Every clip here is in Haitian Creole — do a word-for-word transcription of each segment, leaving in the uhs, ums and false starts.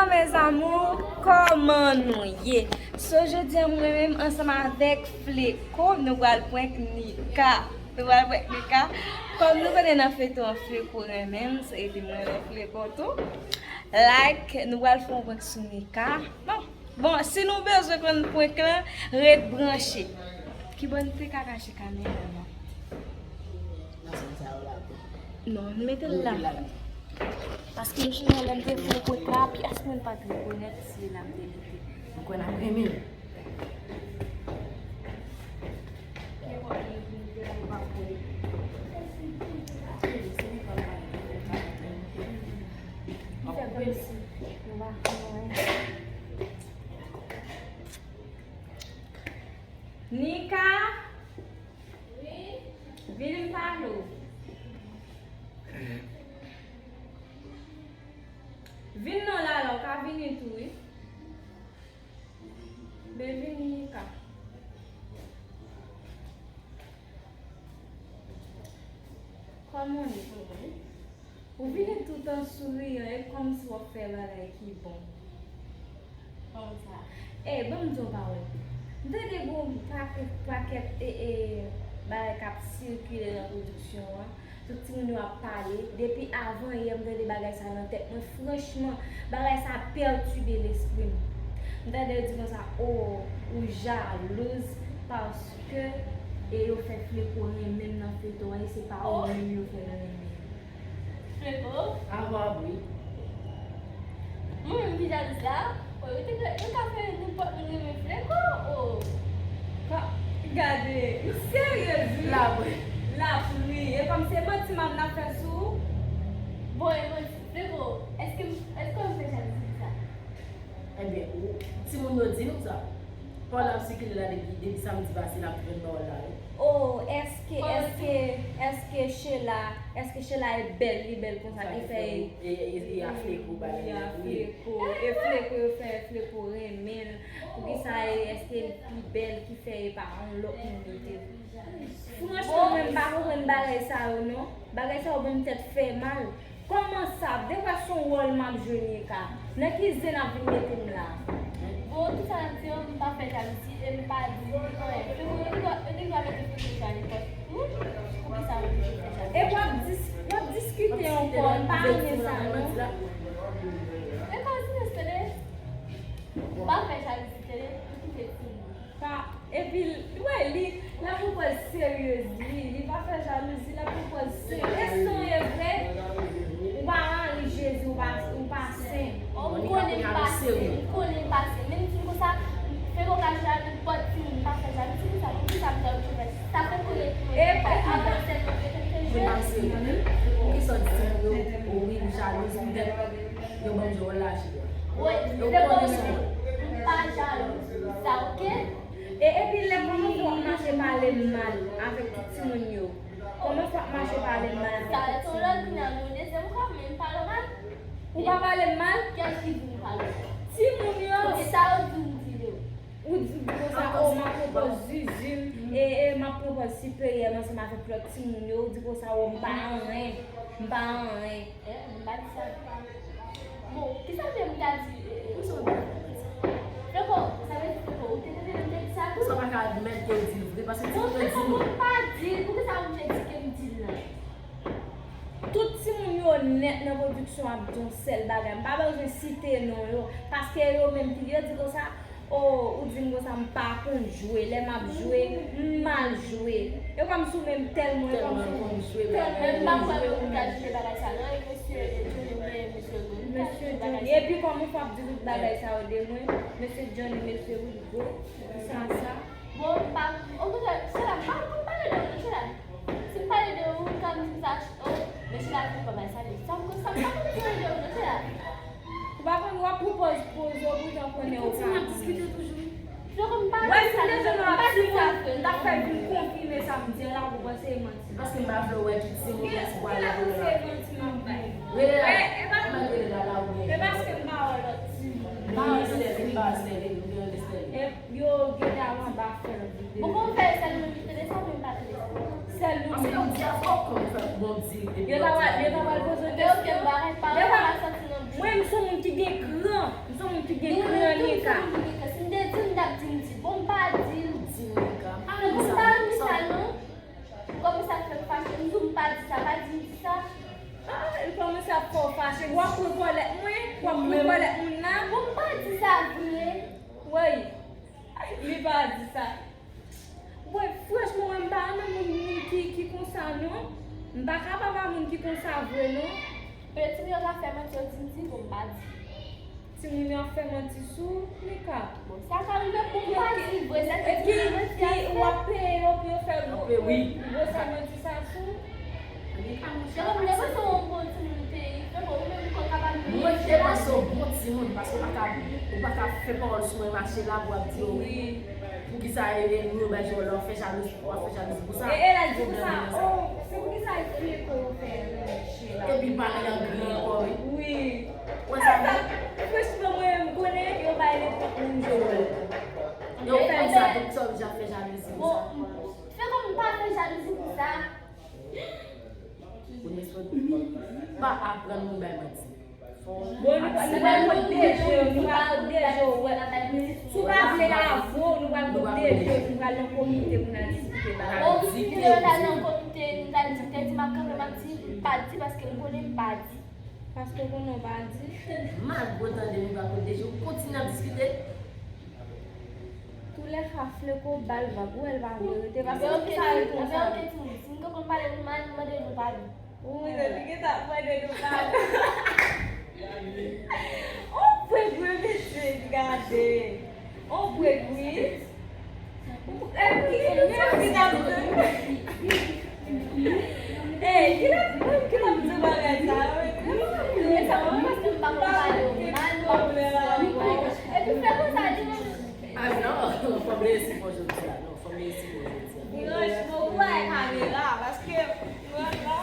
Mes amours, kòman nou ye? So, jodi a mwen menm ansanm avèk Fleko, nou pral prank Nika. Nou pral prank Nika. Kòm nou konnen nan feyton an Fleko renmen m, so epi mwen renmen Fleko tou. Like, nou pral fè yon prank sou Nika. Bon, bon, si nou bezwen konn prank lan, ret branche. Kibò n te ka kache kamera nan? Non, n mete l la. Paske m sonje lè m te fè prank la, pyès moun pa t rekonèt se la m te mete. Mwen kwè n ap renmen l. Nika! Vini m pale w. Vin non la la, ou ka vini tou wi. Ben vini Nika. Kòman w ye? Ou vini tout an souriyan, e kòmsi w ap fè bagay ki bon. Kòman sa? Ey, ban m di w yon pawòl. M tande gon pakèt, pakèt e, e, bagay k ap sikile nan pwodiksyon an. Tout timoun yo ap pale. Depi avan yè, m tande bagay sa nan tèt mwen. Franchman, bagay sa pètibe lespri m. M tande yo di konsa, o, ou jalouz paske e yo fè Fleko renmen m nan feyton an, e se pa ou menm yo fè renmen m. Fleko? Avan wi. Mwen menm ki jalouz la? O, yo te ka, yo ka fè nenpòt moun renmen Fleko? O. Ka, gade, ou seryez wi. La wi. La wi. E kòm se manti m ap nan fè sou ou? Bon, e manti. Fleko, èske, èske w fè jalouz sa? Ebyen, ou, timoun yo di nou sa. Pawòl la ap sikile la depi, depi samdi pase, n ap jwenn pawòl la, wi. O, èske, èske, èske Sheila, èske Sheila e bèl, li bèl konsa ki fè e, e, e, e a Fleko bagay la, wi. Fleko, e Fleko yo fè Fleko renmen l. Poukisa e, èske l pi bèl ki fè e pa yon lòt moun yo te. Franchman, mwen m pa konprann bagay sa yo, non. Bagay sa yo ban m tèt fè mal. Kòman sa? Dekwa se yon wòl m ap jwe Nika? Nan ki zen n ap vin mete m la? Bon, tout sa n ap di an, m pa fè jalouzi e m pa di anyen. Fleko, yo te dwa, yo te dwa mete Fleko sou anipòt. Wi, poukisa yo oblije fè jalouzi? Epi w ap dis-, w ap diskite ankò, m pa renmen sa, non. E pa silans tande. M pa fè jalouzi tande, m kite timoun. Pa, epi, w wè, li, l ap pran pòz seryez, li, li pa fè jalouzi, l ap pran pòz seryez. Èske w ye vre? Ou pa mari Jezi, ou pa, ou pa sen. O, m konnen m pa sen, m konnen m pa sen. Men m di konsa, fè konsa jwe a nenpòt timoun, m pa fè jalouzi konsa, poukisa m ta oblije fè sa? Sa fè konnen e pa sèlman mwen menm ke jwe. Mwen pa serye, wi. Poukisa w di timoun yo, o wi, m jalouz, poutèt yo ban m jwe wòl la, cheri. Wi, se bon, m pa jalouz, sa, oke? E, epi lè kòman fè w ap mache pale m mal avèk tout timoun yo? Kòman fè w ap mache pale m mal avèk tout timoun yo? Sa, se yon lòt moun nan yon dezyèm fwa, men m pale w mal. Ou pa pale m mal? Kiyès ki di m pale w mal? Timoun yo. Oke, sa yo di w, m di yo. Ou di konsa, o, m ap pran pòz zizi m, e, e, m ap pran pòz siperyè m ansanm avèk lòt timoun yo. Ou di konsa, o, m pa anyen, m pa anyen. Eh, m pa di sa. Bon, kisa w vle m ta di, eh, eh, Fleko, sa vle di Fleko, ou te tande lè m te di sa tou? Sa w pa ka admèt ke w di l vre, paske ti moun yo di nou. Bon, Fleko, m pa di l, poukisa w oblije di ke m di l la? Tout timoun yo nèt nan pwodiksyon ap di yon sèl bagay. M pa bezwen site non yo, paske yo menm ki yo di konsa, o, ou di m konsa, m pa konn jwe. Lè m ap jwe, m mal jwe. E kòmsi w menm tèlman, e kòmsi w tèlman konn jwe. Men m pa kwè ke ou ka jije bagay sa non, e mesye Johnny oubyen mesye Hugo, nou ka jije bagay sa. Mesye Johnny, epi kòman w ap di tout bagay sa yo de mwen? Mesye Johnny, mesye Hugo, sa, sa. Bon, m pa, okontrè, Sheila, m pa konn pale de ou non, Sheila. Si m pale de ou, ou ka di m sa, o, men Sheila, m pa bay sa de. Sa m, sa m pa konn pale de ou non, Sheila. Ou pa konn, w ap pran pòz poze w, poutan konnen ou pa konn. Fleko, m pa di sa, m pa di sa vre non. Wè, si m te jwenn yon ti moun, m t ap fè vin konfime sa m di a la, pou panse e manti. Paske m pa vle wè ki timoun ki sou pale la. Rele la, m ap rele la la oubyen. E paske m pa wè lòt timoun. M pa wè Stèlin, m pa wè Stèlin, m gen Stèlin. E yo gen dam anba fè lòt videyo. Bon, kòman w fè Stèlin, m te desann, m pa te desann. Sèl ou. Paske yo di a fò kòm fè bon di. Yo ta pral, yo ta pral poze w kesyon. Oke, oke, m pa, pa, pa santi nan bouch. Mwen, m se yon moun ki gen kran. Mika, si m te di l, m t ap di m di. Bon, m pa di l. Di Mika. M pa renmen sa non. Ou kòmanse ap fè m fache. M di w m pa di sa, pa di m di sa. Ah, li kòmanse ap fè w fache. W ap pran kòlèt mwen, w ap pran kòlèt moun nan. Bon, m pa di sa vre. Woy, li pa di sa. Mwen, franchman, mwen, m pa renmen moun, moun ki, ki konsa, non. M pa kapab a moun ki konsa vre, non. Petyon yo ka fè manti, yo di m di, bon, m pa di. Timoun yo ap fè manti sou Mika. Bon, sa ka rive pou m pa di vre, sa se ki, ki w ap peye yo pou yo fè gwo, gwo, gwo sa manti sa sou. Cheri, m te panse w yon bon timoun peyi. Fè bon, ou menm ou konn kapab. Mwen te panse w bon timoun, paske w pa ka, ou pa ka fè pawòl sou mwen mache la pou w ap di yo wi. Poukisa e, e nou bay jòl la, w ap fè jalouzi, w ap fè jalouzi pou sa. E, e la di pou sa, oh, se poukisa e fle ke w fè mache la. Epi pale an gri ankò, wi. Wi. Wè sa vre? Franchman, mwen, m konnen yo bay nenpòt moun jòl. Yo fè m sa, tout sa, m ja fè jalouzi pou sa. Bon, fè kòm m pa fè jalouzi pou sa. Premye sòt, pa aprann moun bay manti. Bon, nou pral, nou pral pwoteje yo, nou pral pwoteje yo, wè. Si w pa vle avwe w, nou pral pwoteje yo, nou pral nan komite pou n al diskite bagay. Bon, si nou al nan komite, nou al diskite, si m ap kanpe, m ap di, m pa di, paske m konnen m pa di. Paske w konnen w pa di. Malgre w tande nou pral pwoteje w, kontinye ap diskite. Toulèka, Fleko ba l vag, ou wè l pa vle rete, paske pou sa l konsa. Si m te konn pale nou mal, m mande nou padon. Wi, li gentan ap mande nou padon. On prank wi, mesye, gade. On prank wi. Epi, ki, ki, ki t ap di? Ey, ki t ap, ki t ap di bagay sa yo? E sa, mwen, paske m pa konn pale w mal, m pa konn pale w mal. Epi, fè konsa, di nou. Ah non, fò m reyisi pou jodi a. Non, fò m reyisi pou jodi a. Franchman, ou bay kamera, paske, vwala.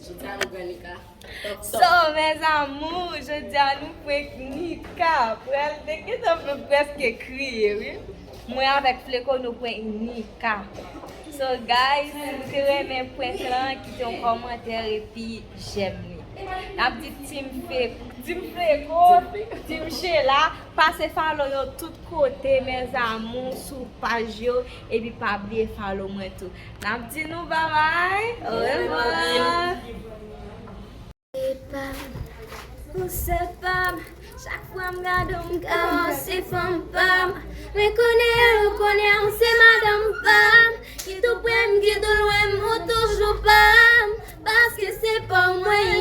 Jodi a, nou pran Nika. So, mes amours, jodi a, nou prank Nika. Pral te gentan fè m prèske kriye, wi. Mwen avèk Fleko, nou prank Nika. So, guys, si w te renmen prank lan, kite yon kòmantè epi jèm li. N ap di Team Fe-, Team Fleko, Team Sheila, pase follow yo tout kote, mes amours, sou paj yo, epi pa bliye follow mwen tou. N ap di nou babay, orevwa. Se pa m, ou se pa m, chak fwa m gade w, m ka wè w se fanm pa m. Mwen konnen ou konnen ou se madanm pa m. Kit ou pre m, kit ou lwen m, ou toujou pa m. Paske se pa w mwen